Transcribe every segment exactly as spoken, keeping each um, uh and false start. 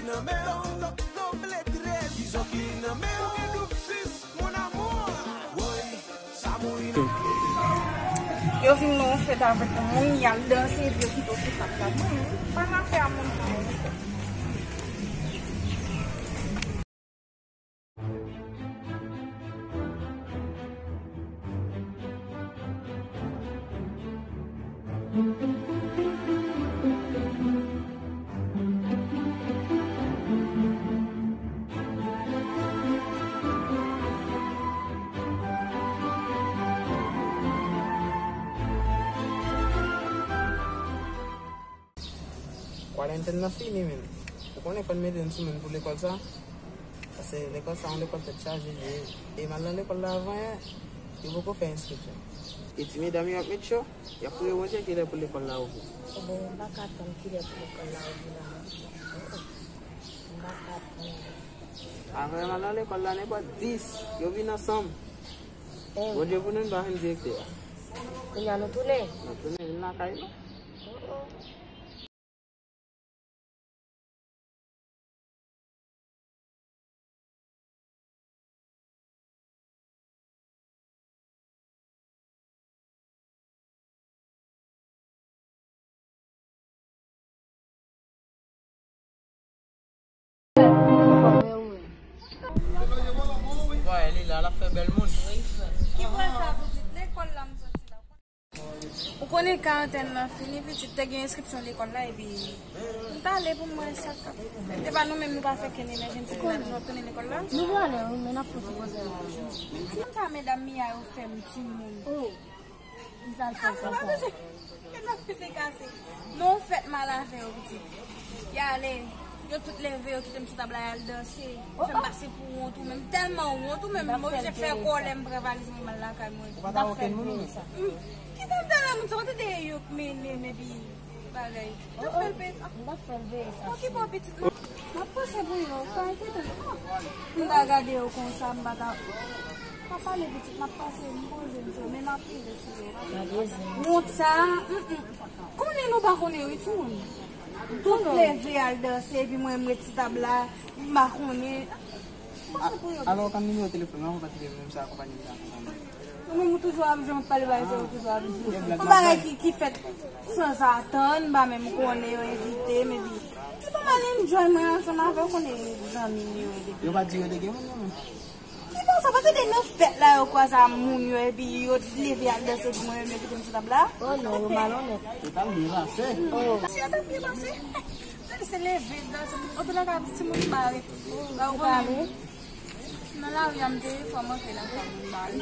Nan men w, non, non, vle trèz. Dizon ki nan men w, gen doub sis, mon amour. Woy, sa mouri nan men w. Yo vin nan yon fèt avèk moun, y al danse, epi yo kite w sou tab la. Mwen, pa nan afè a moun sa yo. Kwarantèn nan fini, menm. Ou konnen fò n mete n sou menm pou lekòl sa. Paske lekòl sa, yon lekòl tèt chaje li ye. E m al nan lekòl la avan yè, yo poko fè enskripsyon. E ti medam yo ap met cho, y ap priye Bondye kilè pou lekòl la ouvri. Ebyen, m pa ka tann kilè pou lekòl la ouvri la menm. M pa ka tann. Avan m al nan lekòl la, nenpòt dis, yo vin ansanm. Bondye pou nou, nou pa jwenn direktè a. Kounye a nou tounen. Nou tounen, vin lakay nou. Bòy, li la, l ap fè bèl moun. Ki bòy sa pou di lekòl la m soti la? Ou konnen karantèn nan fini, pitit te gen enskripsyon lekòl la, epi m t ale pou m wè sa k ap fèt. E pa nou menm nou pa fè kenn emèjensi pou n ap tounen lekòl la? Nou prale, wi, men n ap fè ti koze. Ti moun sa medam Mia yo fè m timoun. Oh, ki sa l fè konsa? Gen nan pise kase. Men w fèt mal avè yo, pitit. Y ale, yo tout leve, yo kite m sou tab la, y al danse. Fè m pase pou wont ou menm. Tèlman wont ou menm, m oblije fè kòlè, m pran valiz mwen, m al lakay mwen. Ou pa ta okenn moun ou menm? Ki tande la moun sa, pa tande yo k mennen m epi bagay. M t ap fè l peye sa. M t ap fè l peye sa. Okipe w pitit mwen. M ap panse pou yo, pa enkyete m. M ta gade yo konsa, m pa ta. Pa pale pitit, m ap pase, m poze m sou, men m ap pile sou yo. Wont sa, mm, mm. Konnen nou pa konnen wi timoun. Tout leve al danse, epi mwen, m ret sou tab la, m pa konnen. Alò, kan nimewo telefòn nan, ou pa te menm sa akonpanye m sa akonpanye m. Ou menm ou toujou ap jwe, ou pale bagay sa, ou toujou ap jwe. Yon bagay ki, ki fèt sanzatann, m pa menm konnen, yo envite m, epi ti pa mal enjoy mwen ansanm avè w, konnen zanmi m yo, epi yo pa di yo te gen moun, non, men. Ki bon sa, pa tande nan fèt la, yo kwaze a moun yo, epi yo leve al danse, epi mwen menm, yo kite m sou tab la? Oh non, yo malonèt. Yo t ap byen pase. Oh. Si yo t ap byen pase. Tande se leve, danse, antoulèka, timoun bare. Ba ou konnen. Nan lari a m te ye, fò m antre lakay mwen bare.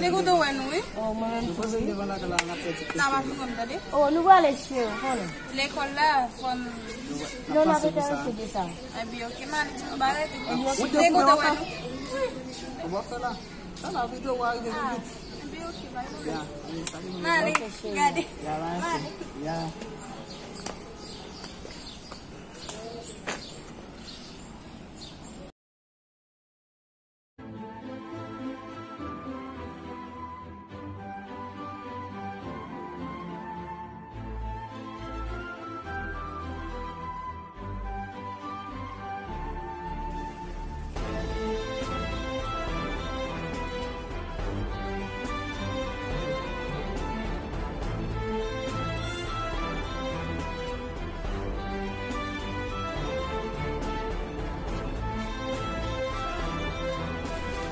Nèg ou te wè nou, wi. Oh, mwen menm tou, wi. N ap fin konn, tande. Oh, nou prale cheri, ou konnen. Lekòl la, fò n. Non, n ap enterese de sa. Epi, oke, m ale, timoun bare. Epi, oke. Nèg ou te wè nou. Ou pa fè la. Sa la, videyo a rive vit. Epi, oke, bay mwen. Ya, ya, sa ki mwen. M ale, gade. Ya, m ale. Ya.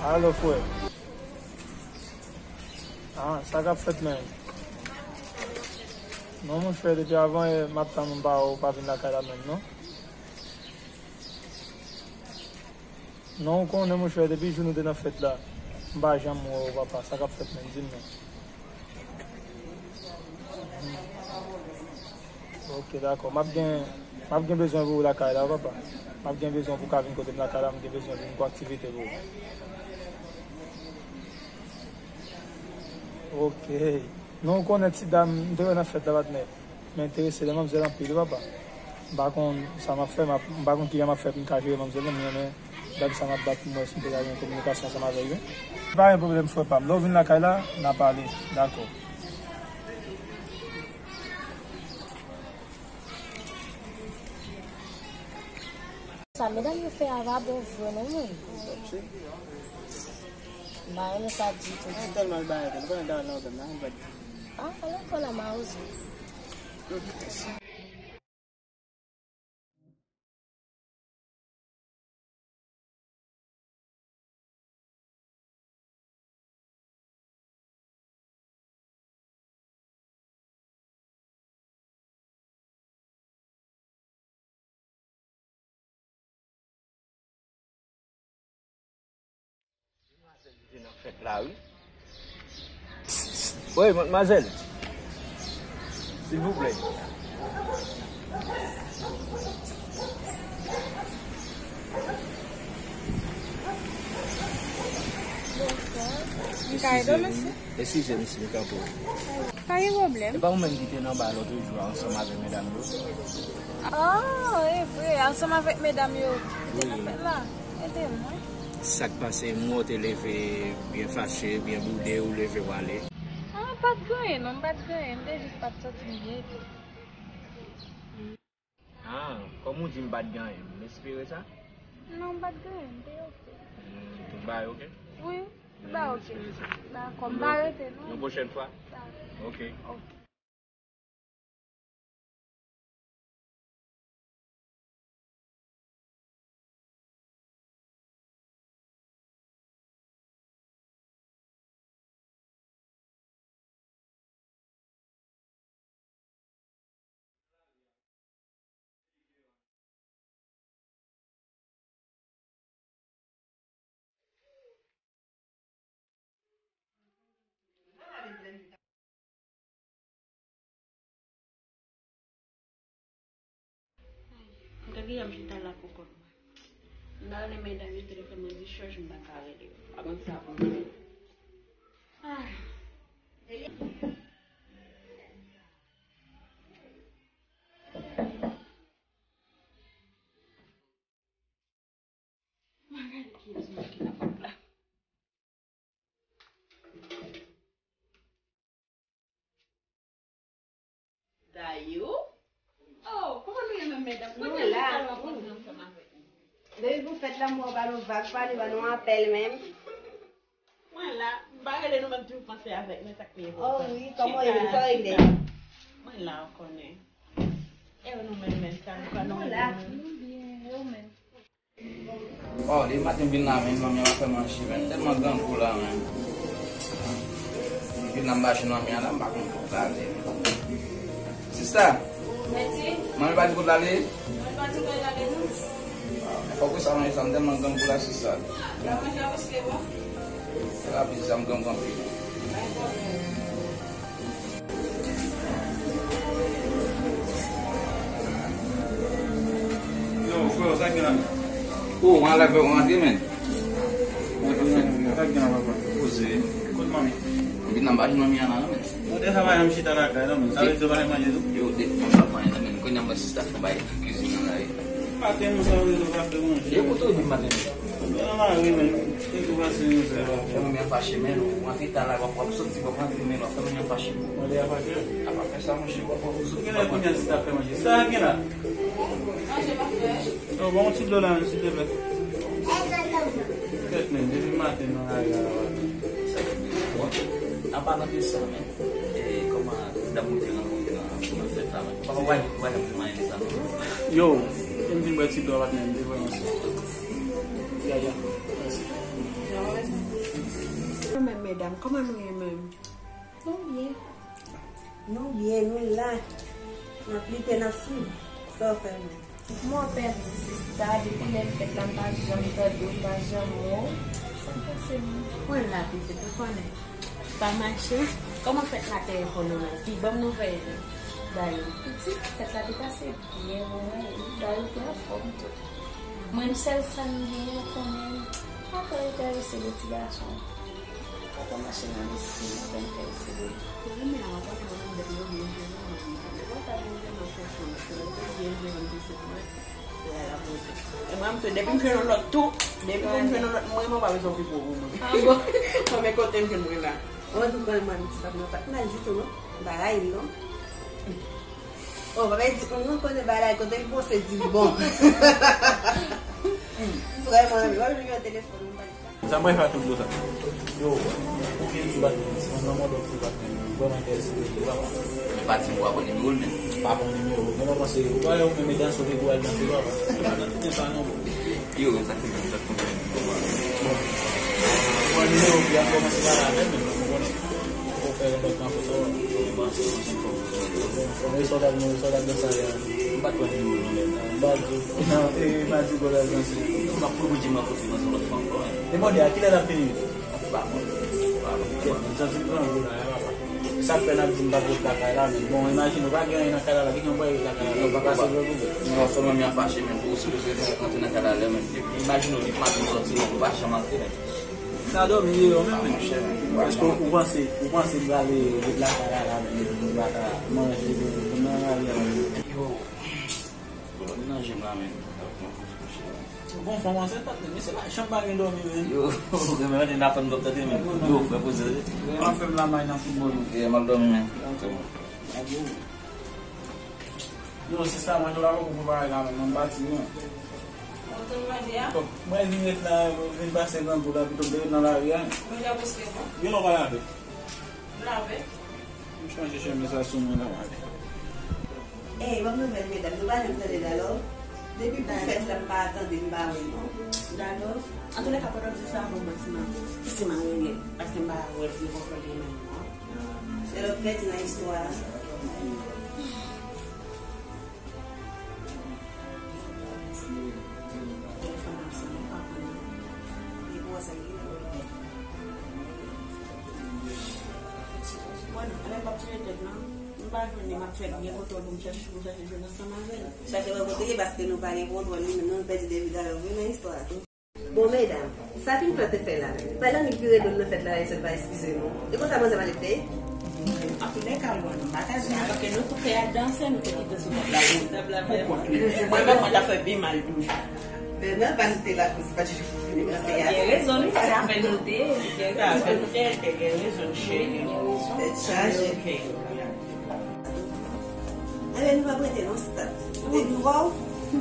Alo, frè. Ah, sa k ap fèt menm? Non, monchè, depi avan yè, m ap tann ou, m pa wè w pa vin lakay la menm, non. Non, ou konnen, monchè, depi jou nou te nan fèt la, m pa janm wè w, papa. Sa k ap fèt menm? Di m non. Ok, dakò. M ap gen, m ap gen bezwen pou ou lakay la, papa. M ap gen bezwen pou w ka vin kote m lakay la, m gen bezwen pou m gon aktivite pou ou. Ok. Non, ou konnen ti dam, m te wè nan fèt la, patnè. M enterese nan manmzèl anpil, wi, papa. M pa konn sa m ap fè, m ap, m pa konn kijan m ap fè pou m ka jere manmzèl, non, m renmen dam sa m ap bat pou m wè si m te ka gen kominikasyon ansanm avè l, wi. Pa gen pwoblèm, frè pa m. Lè w vin lakay la, n a pale. Dakò. Sa medam yo fè a pa bon vre non, mwen. M pa renmen sa ditou. Mwen tèlman al bagay, nou pa nan gade nan otan nan, mwen pa di. Ah, alò, kò la mawozo. Demwazèl ki te nan fèt la, wi. Wi, madmwazèl. Silvouplè. Bonswa. M ka ede w, mesye? Eskize m si m kanpe w. Pa gen pwoblèm. E pa ou menm ki te nan ba lòt jou a ansanm avèk medam yo? Oh, e vre, ansanm avèk medam yo ki te nan fèt la. Ede m, wi. Sa k pase, m wè w te leve byen fache, byen boude, ou leve w ale. Ah, m pa t gen anyen, non, m pa t gen anyen, m te jis pa t santi m byen epi. Ah, kòm ou di m pa t gen anyen, m espere sa? Non, m pa t gen anyen, m te oke. Hmm, tout bagay oke? Wi, tout bagay oke. M espere sa. Dakò, m pa rete, non. Yon pwochèn fwa? Dakò. Oke. Oke. M te gen m chita la pou kont mwen. M ta rele medam yo, telefòn mwen di chòch, m pa ka rele yo. Pa konn sa pou m fè. Ah. Mwen gade kiyès mwen ki nan pòt la. Dayou? Oh, kòman nou ye menm medam? Kote nou la? Kote nou pral rankontre ansanm avèk nou? Depi pou fèt la, mwen pa nou vag, pa nou ba nou apèl menm. Mwen la, m pa rele nou menm, toujou panse avèk mwen, sa k pi enpòtan. Oh wi, kòman w ye menm? Sa regle? Mwen la, ou konnen. E nou menm, menm sa, nou pa nou la. Nou byen, e ou menm? Oh, depi maten m vin la, menm manmi an pa fè manje, menm tèlman grangou la, menm. M vin la, m pa jwenn manmi an la, m pa konn kote l ale. Sista! Mèsi. Manmi pa di kote l ale? Manmi pa di kote l ale, non. Ah, men fòk ou sa manje sa, m tèlman grangou la, sista. Ou la manje a, paske bon. Se rapid sa, m grangou anpil. Yo, frè, sa gen la? Oh, mwen la fè w rantre, men. Sa gen la, papa? Poze. Kot manmi? Epi nan pa jwenn manmi an la, non, men. Ou te sa pa janm chita lakay, non, men. Sa vle di w pa fè manje tou? Yo, de, mwen pa fè anyen, non, men. Kounye a mwen sista fè bay kizin nan la, wi. Maten nou sa vle nou pa fè manje. E kote w vin maten? Mwen nan lari, men. Kèk jou pase nou fè la. Fè manmi an fache, men, ou rantre ta la, w ap, w ap soti, w ap rantre, men, w ap fè manmi an fache. Mande a fache? A pa fè sa, monchè, w ap, w ap soti, w ap rantre. Genlè kounye a si ta fè manje. Sa gen la? Manje pa fè. Yo, ban yon ti dlo la, men, silvouplè. Kèt, men, depi maten nan lari a la, w ap. Bon, an palan de sa, men, e, kòman dam ou te rankontre nan, nan fèt la, men? Papa, w pa, w pa janm di m anyen de sa, non? Yo, e m vin bwè ti dlo a, patnè, m te vrèman sou. Ya, ya. Mèsi. Yo menm, medam, kòman nou ye menm? Nou byen. Nou byen, nou la. N ap lite, n ap swiv. Sa w fè menm? Mwen pèdi sista, depi lè fèt la, m pa janm tande w, m pa janm wè w. Sa k pase menm? Mwen la, pitit, ou konnen. Pa mache. Kòman fèt la te ye pou nou menm? Pi, ban m nouvèl yo. Dayou. Pitit, fèt la te pase byen, mwen, Dayou te anfòm tou. Mwen, sèl sa m genyen, ou konnen, m pa twò enterese de ti gason. Papa mache nan lespri m, mwen pa enterese de li. Mwen menm, mwen pa twò nan bèt mwen, mwen jere mwen, mwen pa jere nan fòs mwen, mwen byen jere m, se mwen. E mwen, m tou, depi m jwenn yon lòt tou, depi m jwenn yon lòt, mwen, mwen pa bezwen okipe w pou mwen. Ah bon? Mwen, men kote m jwenn mwen la. Antouka, mwen, ti pap nan pa t mal ditou, non. M pa rayi l, non. Oh, papa di, non, kote bagay, kote l panse di l bon. Vrèman, lè w jwenn yon telefòn, ou pa Sa mwen fè tout sa. Yo, ou gen sou bat mwen, si mwen mande w sou bat mwen, vrèman enterese mwen, papa. Men pa di m w ap pran nimewo l, men. Pa pran nimewo. Men mwen panse, ou pa wè ou menm e danse, ou te gwo al danse, papa. Ou pa nan tout sa non, bro. Yo, sa ki menm, sa ki menm. Bon. Ou pran nimewo, pi ap kòmanse pale avè m, men ou konnen. Ou fè yon lòt nan foto. Bon, bon, bon, bon. Bon, e sa w t ap, e sa w t ap danse a, m pa t pran nimewo l non, men. M pa di, non, e, m pa di gòl al danse. M ap pran Bondye m ap Mwen se lòt fanm, bro. E mande a kilè l ap fini? Ou pa konn. Ou pa konn. Kèt, m santi m pran gou la, papa. Sa k fè n ap di m pa pot lakay la, men bon, imajine, ou pa gen anyen nan kay la, la, ki jan w pral ret lakay la, ou pa ka sove pou ou. Non, fanmi an fache, men pou ou, si ou bezwen antre nan kay la, lè, men, imajine, ou li maten sòti, ou pa janm antre, men. Sa dòmi deyò, men, men. Èske ou panse, ou panse m prale ret lakay la, la, men, m pa ka manje, men, nan lari a, men. Yo. Mwen nan je m la, men. Mwen fè kouche la. Bon, fanm ansent, patnè. Men se pa, chanm pa gen dòmi, men. Yo, men mwen te nan fè m dòk tande, men. Yo, frè, poze. Mwen fè m la may nan foutbòl, men. Yeah, m ap dòmi, men. Se bon. Yo, sista, mwen tou la, mwen pou prepare la, men mwen pati, men. Ou konn manje a? Bon, mwen vin ret la, vin pase grangou la, pito m te ret nan lari a. Manje a poste, bon? Vin nou pale avè. Lave. M chanje chemiz la sou mwen la, m ale. Ey, bon nouvèl, medam, nou pa janm tande Dalò? Depi pou fèt la, m pa tande, m pa wè l non. Dalò? Antoulèka, pandan w di sa, bon, mwen ti mari. Ki ti mari li ye? Paske m pa wè l, m konprann li menm non. Lè l ap pèdi nan istwa a. Telefòn nan sonn, m pa konnen. Li pou wè sa ki gen. Bon, anben m p ap tire tèt non. M pa jwenn li, m ap fè byen kontwòl pou m chèche, pou m chèche jwenn ansanm avè l. Chache wè kote l ye, paske nou pa gen kontwòl li menm non, nou pèdi depi talè, wi, nan istwa a tou. Bon, medam, sa Pinflò te fè la, pa l annik vire do l nan fèt la, e sèl pa eskize nou. E konsa manzè pa t ap fè? Antoulèka, bon, nou pa ka di, alò ke nou tou fè al danse, nou te kite sou kont la, pou tab la, vrèman. Mwen menm, mwen ta fè pi mal toujou. Men nan vann te la, pou se pa ti pou fini, men se a. Gen rezon, wi, se avè nou te ye, gen rezon. Avè nou te ye, gen rezon, cheri. Tèt chaje. Ok. Anben, nou p ap rete non, sista. Depi m wè w,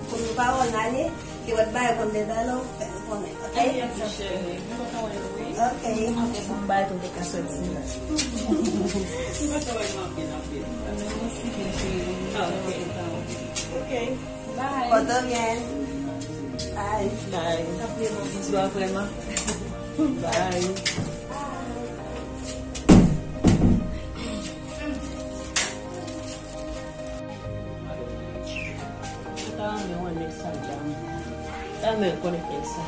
pou nou pa wè w n ale, ke w ap bay konn de dalò, fè nou konnen, ok? Ebyen, ti cheri, m kontan wè nou, wi. Ok. Ok, bon, m bay tou te ka soti. M kontan wè nou anpil, anpil. Mèsi, cheri. Ok. Ok. Bye. Pòte w byen. Bye. Bye. Tanpri, bon, bizou a vrèman. Bye. Mwen ta renmen wè nèg sa, dam. Ta renmen konnen nèg sa.